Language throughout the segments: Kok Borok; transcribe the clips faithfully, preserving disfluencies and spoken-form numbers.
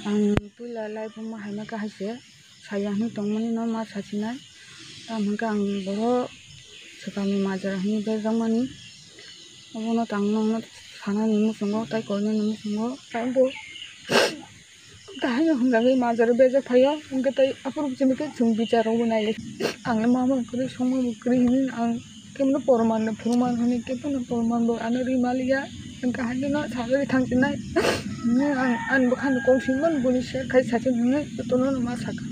Ang puila life o ma hai ma khe hai se saya hinwi tongmani no ma sachinai. Tamo hwnkhe ang boro swkangni majra hinwi berjakmani. Obono tang nokno sanani muchungo tei koinani muchungo tei bo kahai no hwnjagwi majra berjak phaio. Hwnkhe tei aphuru chini khe chwng bichar rogwi nai. Ang le ma bo kwrwi songma bo kwrwi hinwi ang kebono porman no phuru man hwnwi kebono porman bo ano ri maliya. Ang kahai no sajagwi thang chinai. Ang ani bwkhani kok singmani boni share khai sachin hwnwi jotono no ma sakha.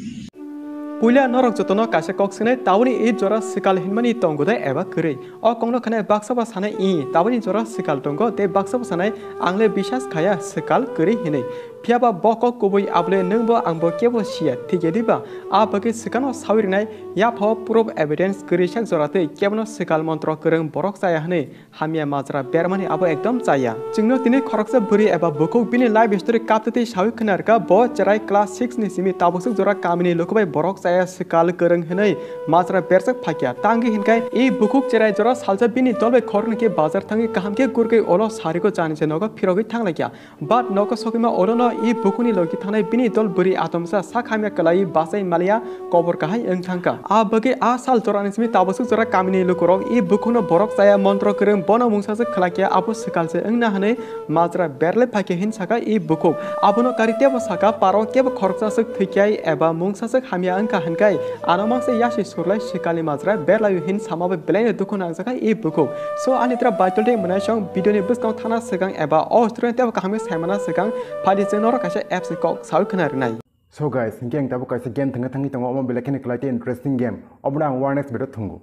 Puila norok jotono kaisa kok swngnai, taboni i jora swkal hinmani tongo de eba kwrwi? O kokno khwnai baksa ba sanai i, taboni jora swkal tongo, tei baksa ba sanai ang le bisas khaya swkal kwrwi hinwi. Phiya ba bo kok kubui abole nwng bo ang bo kebo siya, thik ya diba? A bagwi swkano sawi rwnai, yaphao proof evidence kwrwi sak jora tei kebono swkal montro kwrwng borok chaya hinwi hamya majra bermani abo ekdom chaya. Chwngno tini khoroksa bwrwi eba bukhuk bini life story kaptwi sawi khna rwkha, bo cherai class six ni simi tabuk swk jora kamini luku bai borok chaya swkal kwrwng hinwi majra berjak phaikya. Tangwi hinkai i bukhuk cherai jora salsa bini dol bai khoroknwi khe bazar thangwi kaham khe gurgwi olo sariko chani se nogo phirogwi thanglaikya. But nogo sokima olono i bukhukni logi thangnai bini dol bwrwi atomsa sak hamya kwlaiwi bachai maliya kobor kahai wng thangkha. A bagwi a sal jorani simi tabuk swk jora kamini lukurok i bukhukno borok chaya montro kwrwng bono mungsaswk khlaikya abo swkalse wngna hwnwi majra berlai phaikya hin saka i bukhuk. Abono kari tebo saka paro kebo khoroksa swk thwikhai eba mungsaswk hamya wngkha hinkai ano mangse yasi surlai swkalni majra berlaio hin sama bai belaino dukhu nangjakha i bukhuk. So ani tra Bible tei mwnaisong video ni bwskang thana swkang eba o story tebo kaham khe saimana swkang phaidi chwng norok kaisa apps ni kok sawi khna rwnai. So guys, hinkhe ang tabuk kaisa game thwngna thangwi tongo, omo belai kheno kwlai tei interesting game, obono ang warnings video thwngo.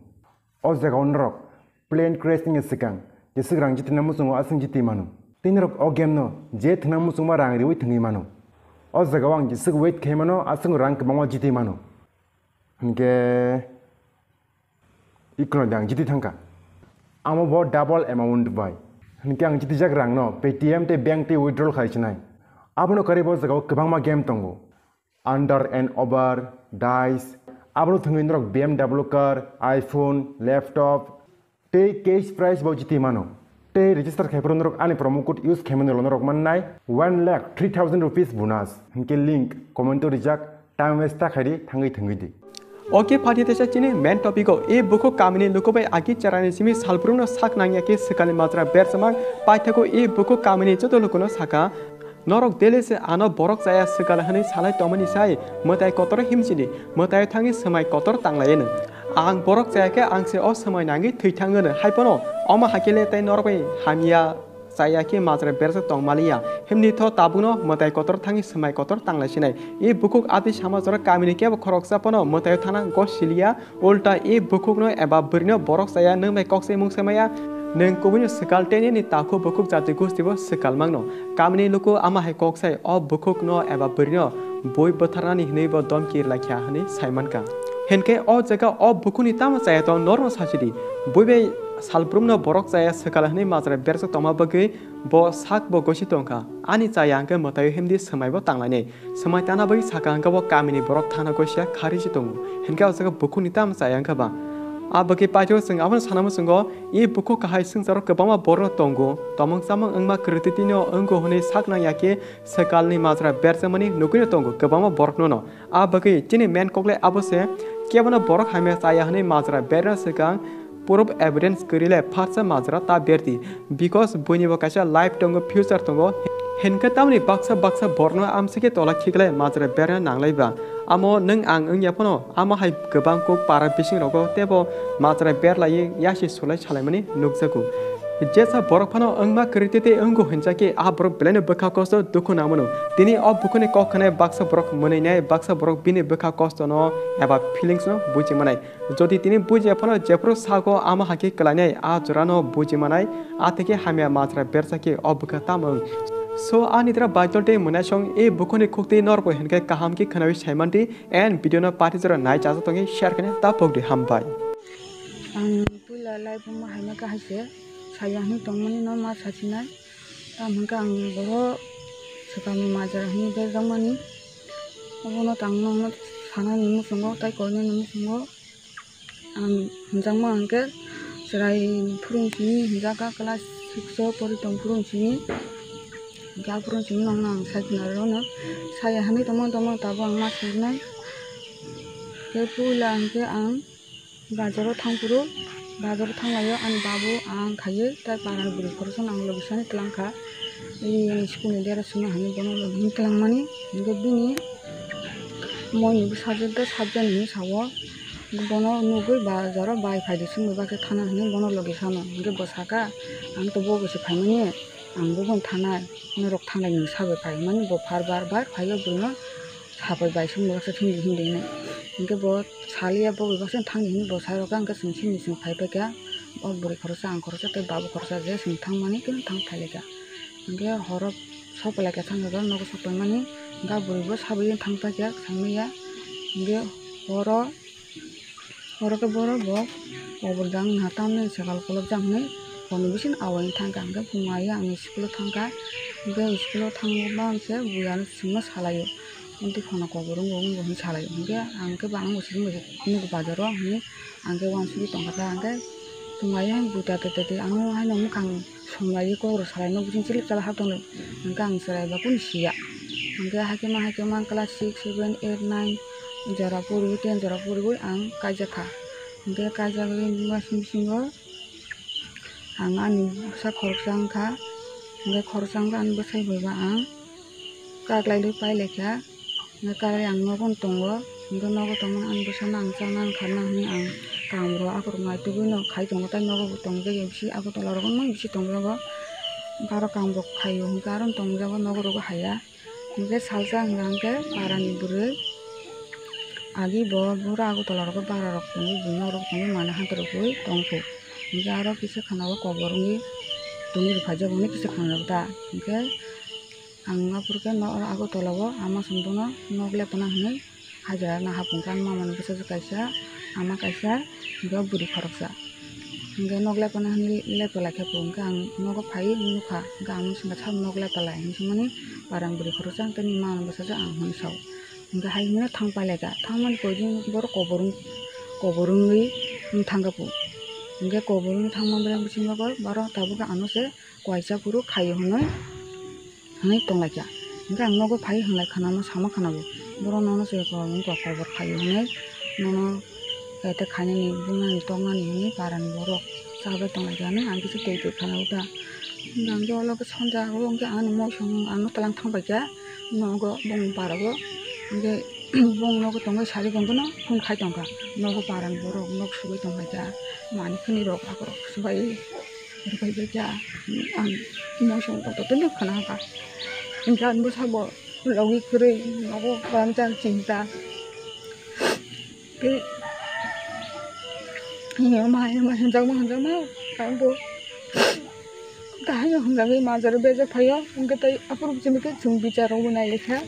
O jagao norok plane crash wngya swkang jeswk rang jitwina muchungo aswk jitwi mano. Tei norok o game no je thwngna muchungma rang riwi thwngwi mano. O jagao ang jeswk wait khaimano aswk rang kwbangma jitwi mano. Hinkhe Ikono de ang jiti thangkha. Amo bo double amount bai. Hinkhe ang jitijak rangno Paytm tei bank tei withdrawal khai sinai. Abono karwi bo jagao kwbangma game tongo. Under and over, dice. Abono thwngwi norok B M W car, iPhone, laptop tei cash prize bo jiti mano. Tei register khai phuru norok ani promo code use khaimani ulo norok mannai one lakh three thousand rupees bonus. Hinkhe link comment o rijak. Time waste ta khaidi, thangwi thangwi di. Oke, phaidi teisa chini main topic o. E bukhuk kamini luku bai agi cherani simi salbrumno sak nangya khe swkalni majra bersamang paithago e bukhuk kamini joto lukuno saka, "Norok dele se ano borok chaya swkal hwnwi salai tongmani sai mwtai kotor himchini, mwtai thangwi swmai kotor tanglaiyano. Ang borok chaya khe ang se o swmai nangwi thwi thangano, hai phano omo hai khe le tei norok bai hamya chaya khe majra berjak tong maliya, himni tho tabukno mwtai kotor thangwi swmai kotor tanglai sinai." E bukhuk ati sama jora kamini kebo khoroksa phano mwtaio thana gosiliya, ulta e bukhukno eba bwrwino borok chaya nwng bai kok se mung se maya, nwng kubuino swkal tei nini takhu bukhuk jati gusti bo swkal mangno. Kamini luku ama hai kok sai o bukhukno eba bwrwino bui bwtharnani hinwi bo domki rwlaikha hinwi saimankha. Hinkhe o jaga o bukhukni tamo chaya tong norno sachidi, bui bai salbrumno borok chaya swkal hwnwi majra berjak tongma bagwi bo sak bo gosi tongkha, ani chaya hwnkhe mwtaio himdi swmaibo tanglainai. Swmai tana bagwi saka hwnkhe bo kamini borok thana gosia kharwi se tongo, hinkhe o jaga bukhukni tamo chaya wngkha ba? A bagwi paithago chwng abono sana muchungo, e bukhuk kahai swngcharo kwbangma borokno tongo, tomong chamong wngma kwrwtwi tino wngo hwnwi sak nangya khe swkalni majra berjakmani nugwino tongo kwbangma boroknono. A bagwi chini main kok le abo se, kebono borok hamya chaya hwnwi majra berna swkang proof evidence kwrwi le pharsa majra ta berdi, because buini bo kaisa life tongo, future tongo, hinkhe tamni baksa baksa borokno amsike tola khiklai majra berna nanglai ba. Amo nwng ang wngya phano, amo hai kwbang kok para bising rogo tebo majra berlai yasi sulai salaimani nukjago. Jesa borok phano wngma kwrwi tei tei wngo hinjakhe, a borok belaino bwkha kosto dukhu nangmano. Tini o bukhuni kok khwnai baksa borok mwnwi nai, baksa borok bini bwkha kosto no eba feelings no buji manai. Jodi tini bujiya phano jephru sago ama hakhe kwlainai, a jorano buji manai, a theke hamya majra bersa khe o bwkha tamo wng. So ani dra Bible tei mwnaisong e bukhuni khuktwi norbo hinkhe kaham khe khwnawi saimanti, and video no party jora nai chacha tongwi share khaina ta pokdi, hambai. Ang puila life o ma hai ma khe hai se saya hinwi tongmani no ma sachinai. Tamo hwnkhe ang boro swkangni majra hinwi berjakmani. Obono tang nokno sanani muchungo tei koinani muchungo ang hwnjakma hwnkhe chwrai phuru simi hwnjakha class six o pori tong phuru simi. Hwnkhe aphuru chwng nokno ang sai khna rw no saya hinwi tongmani tongmani tabuk ang ma sainai. Khe puila hwnkhe ang bazaro thang phuru, bazaro thang laio ani babu ang khaiwi tai parani bwrwi khoroksa no ang logi sani twlang kha. Ani school ni dera songma hinwi bono logi twlang mani hwnkhe bini moi ni bwsajwk da sabjani hinwi sao. Bono nugwi bazaro bai phaidi chwng bai bakhe thana hinwi bono logi sano hwnkhe bo saka ang to bobo se phaimani. Ang bo bono thanai, norok thanglai nini sabai phai mani bo phar bar bar phaio bwrwino sabai bai song bai baksa thangdi hindi hinwi. Hwnkhe bo saliya bo bai baksa thangdi hinwi bo sai rokha hwnkhe chwng simi chwng phai paikha. O bwrwi khoroksa ang khoroksa tei babu khoroksa je chwng thangmani khe thang phailaikha. Hwnkhe horo sok pailaikha thang nogo sok paimani hwnkhe bwrwi bo sabai thang paikha thangmaya. Hwnkhe horo Oro khe borok bo kobor jang naha tamni sakal kolok jang hinwi hor ni bising awai thangkha. Hwnkhe phung ai ang school o thangkha, hwnkhe school o thangma se buya no chwngno salaio, "Amtwi phano kobor wngo wngo," hinwi salaio. Hwnkhe ang khe bangma bo simi nugo bazaro hinwi ang khe uansugwi tongkha. Hwnkhe phung ai ang buta tete tete ano haino mwkhang Sumlaiwi kok rw salai nok bising chilip chalai hap tonglaio. Hwnkhe ang chwrai ba kunu siya. Hwnkhe haikhe ma haikhe ma class six, seven, eight, nine jora poriwi, ten jora poriwi ang kaijak kha. Hwnkhe kaijakgwi masni bisingo ang ani bwsa khoroksa wngkha. Hwnkhe khoroksa wngkha ani bwsai bai ba ang kaklailwi pailaikha. Hwnkhe karai ang nogo tongo, hwnkhe nogo tongmani ang bwsano ang chana kharna hinwi ang kaam rok akhorok naitugwino khai tongo, tei nogo bo tongjago bisi Agartala rogo bisi tongjago. Hwnkhe aro kaam rok khaio, hwnkhe aro tongjago nogo rogo haiya. Hwnkhe salsa hwnkha hwnkhe parani bwrwi agi bo bura Agartala rogo bara rok tongwi, buino rok tongwi manwi hantharogwi tongkhu. Hwnkhe aro kisa khana o kobor wngwi tongwi rwphaijak, hwnwi kisa khana rwkha ta. Hwnkhe Ang aphuru khe no-, Agartala o ama song bono nok lepana hinwi hajra na hapung khe, ang mama ni bwsajwk kaisa, ama kaisa, hwnkhe bwrwi khoroksa. Hwnkhe nok lepana hinwi lepalai khe bo hwnkhe ang nogo phaiwi nukha, hwnkhe ang songkha sabo nok lepalai hinwi swngmani, parang bwrwi khoroksa hwnkhe nini mama ni bwsajwk ang hinwi sao. Hwnkhe hai hwnwi thang pailaikha, thangmani pore borok kobor wng-, kobor wngwi thangkha bo. Hwnkhe kobor wngwi thangma belai bisingo borok tabuk ano se Kaisa phuru khaio hwnwi, hwnwi tonglaikha. Hwnkhe ang nogo phai hwnlai khana, omo sama khana bo. Borok nono se kobor wngkha, kobor khaio hwnwi, nono kete khainani, bungnani, toknani hwnwi parani borok chabai tonglaikha hwnwi ang kisa twi twi khana o ta. Hwnkhe ang khe olo khe sonja o, hwnkhe ani moisong ano twlang thangbaikha nogo bongni para o. Hwnkhe bong nogo tongwi sari tongphano phone khai tongkha. Nogo parani borok nok subai tonglaikha, manwi khwnwi rok akorok subai. Rwbai bai kha, ang moisong kotor tei nuk khna kha. Hwnkhe ang bwsa bo logi kwrwi nogo bamsa chinta. Tei ma hai ma hwnjakma hwnjakma ang bo kahai no hwnjagwi majra bejak phaio. Hwnkhe tei aphuru chini khe chwng bichar rok bo nai lekha.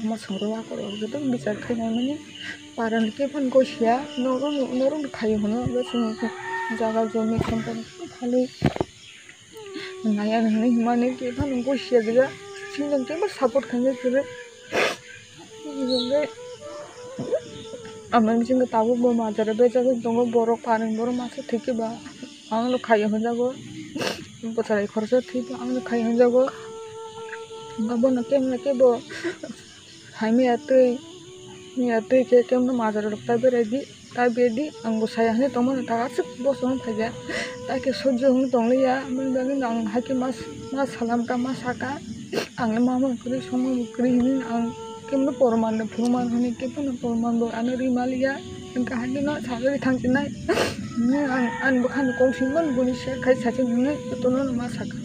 Moisong rok akorok joto bichar khai nai mani. Parani khe phano gosiya, norok, norok khaio hwno, bo chwng jaga jomi company khalwi naiya hinwi hwnmani khe phano gosiya dega, chini khe bo support khainai kwrwi. Hwnkhe ama bisingo tabuk bo majra bejagwi tongo, borok parani borok masa thwikhe ba ang no khaio hwnjago, bwchwrai khoroksa thwikhe ang no khaio hwnjago, abono kemla khe bo. Hai miya twi, miya twi khe kemno majra rok ta berai di, ta be di, ang bo saya hinwi tongmani ta aswk bosong phaikha, ta khe sojjo wngwi tongliya, aboni bagwi no ang hai khe ma, ma salam kha, ma saka, ang le ma mung kwrwi, songma mung kwrwi hinwi ang kemno porman no phuru man hinwi kebono porman bo ano rwi maliya, hwnkhe hai kheno sajagwi thang sinai, hinwi ang ani bwkhani kok simi mano boni share khai sachwi hinwi jotono no ma saka.